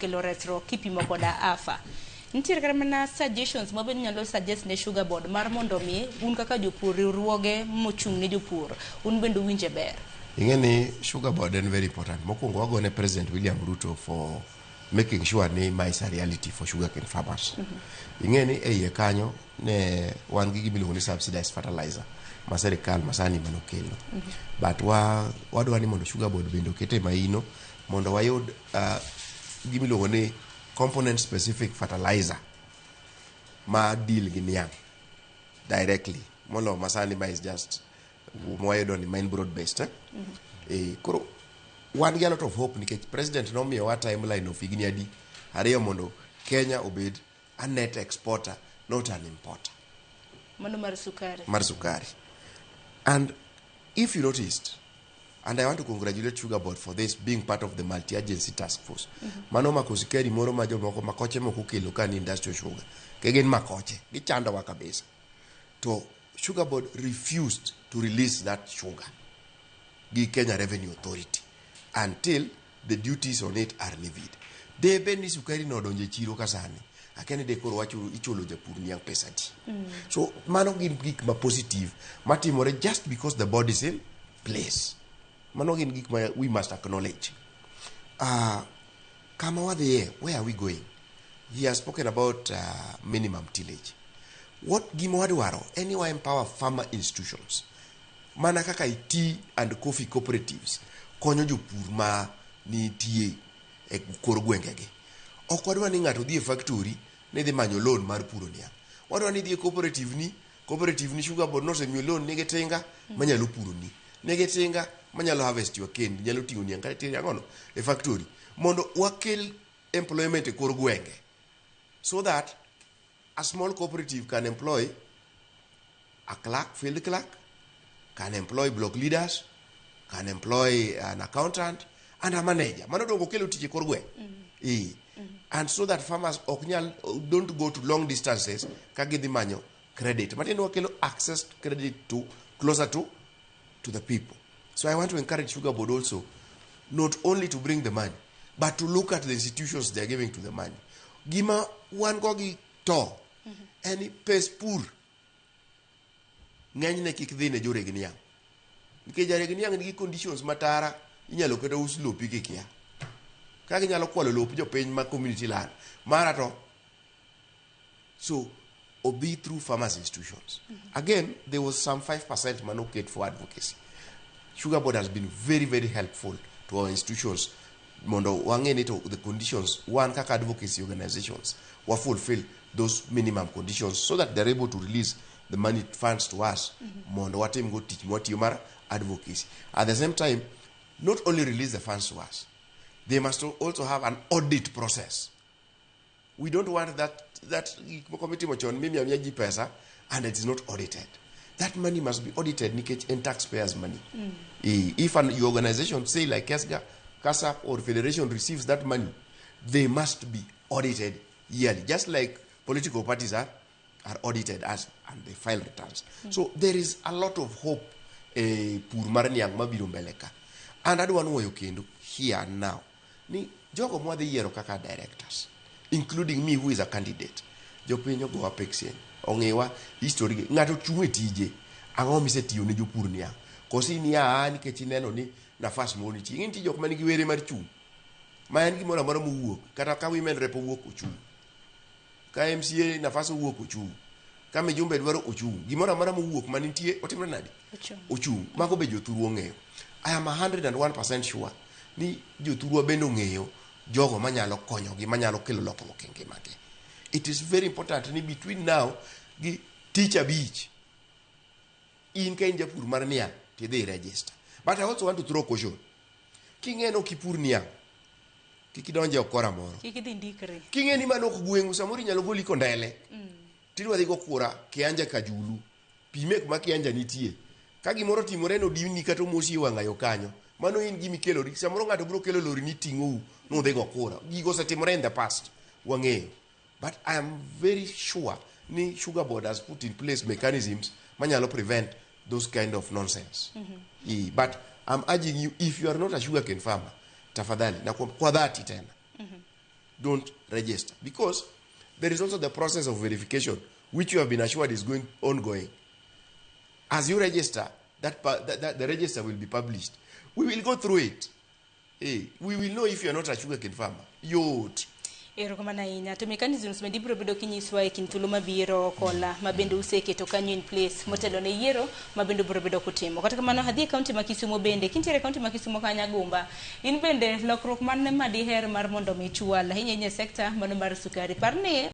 osekelo resruok kipimo koda AFA. Nitiere kata mana suggestions ma bende inyalo suggest ne Sugar Board mar mondo mi un kaka jopur, riwruoge mochung' ne jopur, un bende uwinje ber. Ing'e ni Sugar Board en very important. Mokwongo wagone President William Ruto for making sure ni ma is a reality for sugarcane farmers. Ing'e ni e iye kanyo ne wan gi gima iluongo ni subsidized fertilizer ma sirikal masani manokelo. But wadwa ni mondo Sugar Board bende okete maino mondo wayud gima iluongo ni component specific fertilizer ma deal gi niang' directly molo masani ma is just mwayudo ni main broad based, eh? Koro wan gi a lot of hope nikech president nomiyowa timeline of higni adi 2 mondo Kenya obed a net exporter, not an importer. Mano mar sukari. Mar sukari. And if you noticed, and I want to congratulate Sugar Board for this being part of the multi-agency task force. Mano mako sukari moro ma jomoko makoche moko kelo ka ni industrial sugar. Ke gin makoche, gichandowa kabisa. To Sugar Board refused to release that sugar gi Kenya Revenue Authority until the duties on it are levied. De bed ni sukari no odonjo e chiro ka sani, akia ni de koro wachulo ichulo japur niang' pesa adi. So mano gin gik ma positive matimore just because the board is in place. Mano gin gik ma we must acknowledge. Kama wadhiye, where are we going? He has spoken about minimum tillage. What gima wadwaro en ni wa empower farmer institutions. Mana kaka tea and coffee cooperatives konyo jopur ma nitie e kor gwengegi. Ok wadwa ni ng'ato dhi e factory ni dhi manyo loan mar puro niang'. Wadwa ni idhi e cooperative ni Sugar Board nosemiyo loan, nigi tinga manyalo puro ni. Nigi tinga manyalo harvest your cane, nyalo ting'o niang' kata tero ang'ono e factory mondo wakel employment e kor gwenge so that a small cooperative can employ a clerk, field clerk, can employ block leaders, can employ an accountant and a manager. Mano dongo kelo tich e kor gweng'. And so that farmers ok nyal don't go to long distances ka gidhi manyo credit. Matiende wakelo access to credit to closer to the people. So I want to encourage Sugar Board also not only to bring the money, but to look at the institutions they are giving to the money. Gima wan go gi to en ni pes pur ng'enyne kik dhi ne joreg niang'. Nikech jareg niang' nigi conditions matara inyalo kata us lopi kikia. Ka ginyalo kwalo lop jopiny ma community land. Mara to so obi through farmers institutions. Again, there was some 5% manoket for advocacy. Sugar Board has been very, very helpful to our institutions mondo wang'e ni to the conditions wan kaka advocacy organizations wa fulfill those minimum conditions so that they're able to release the money funds to us mondo watim go tich mwatiyo mar advocacy. At the same time, not only release the funds to us, they must also have an audit process. We don't want that gik moko mitimo chon mimiyo amiya ji pesa and it is not audited. That money must be audited nikech en taxpayers' money. If your organization, say like KESGA, KASAP or federation, receives that money, they must be audited yearly, just like political parties are audited as and they file returns. So there is a lot of hope pur mar niang' mabiro mbele ka. And adwa nuoyo kendo here and now ni jogo mwadhi yiero kaka directors, including me who is a candidate, jopiny ogowa peksen, ong'iwa history gi. Ng'ato chung' e tije, ang'o misetiyo ne jopur niang'? Koso in ya nikech ineno ni nafas moro nitie. Ing'e nitie jok manigi were mar chung'. Ma en gimoro amora mowuok, kata ka women rep owuok ochung'. Ka MCA nafas owuok ochung'. Ka mijumbe dwaro ochung'. Gimoro amora mowuok manitie otimre nade? Ochung'. Ochung'. Mago be jothurwa ong'eyo. I am 101% sure ni jothurwa bende ong'eyo jogo manyalo konyogi, manyalo kelo lokruok e ngimagi. It is very important ni between now gi tich abich, in ka in japur mar niang' tidhi register. But I also want to throw caution. King'e ni ok ipur niang', kik idonje okora moro. Kik idhi ndikri. King'e ni mano ok gweng'u, samoro inyalo goli kondele. Tidwa dhi go kura Kianja Kajulu. Pime kuma Kianja nitie. Ka gimoro timore nodini kata omosi e wang'ayo kanyo. Mano in gima ikelori. Samoro ng'ato biro kelo lori ni ting'ou nudhi go kura. Gigo osetimore in the past. Wang'eyo. But I am very sure ni Sugar Board has put in place mechanisms manyalo prevent those kind of nonsense. But I'm urging you, if you are not a sugarcane farmer, tafadhali, na kwa dhati tena. don't register. Because there is also the process of verification, which you have been assured is going ongoing. As you register, that the register will be published. We will go through it. Hey, we will know if you are not a sugarcane farmer. Yot. Erokamano ahinya. To mechanisms bende ibiro bedo kinyiswa e kind thuolo mabiro kola ma bende useketo kanyo in place motelo ne yiero ma bende ubiro bedo kutimo. Kata kamano adhi e kaunti ma Kisumu bende. Kintiere e kaunti ma Kisumu kanyo Agumba, in bende lokruok mane ma diher mar mondo mi chwal ahinya ahinya e sekta mano mar sukari. Par ni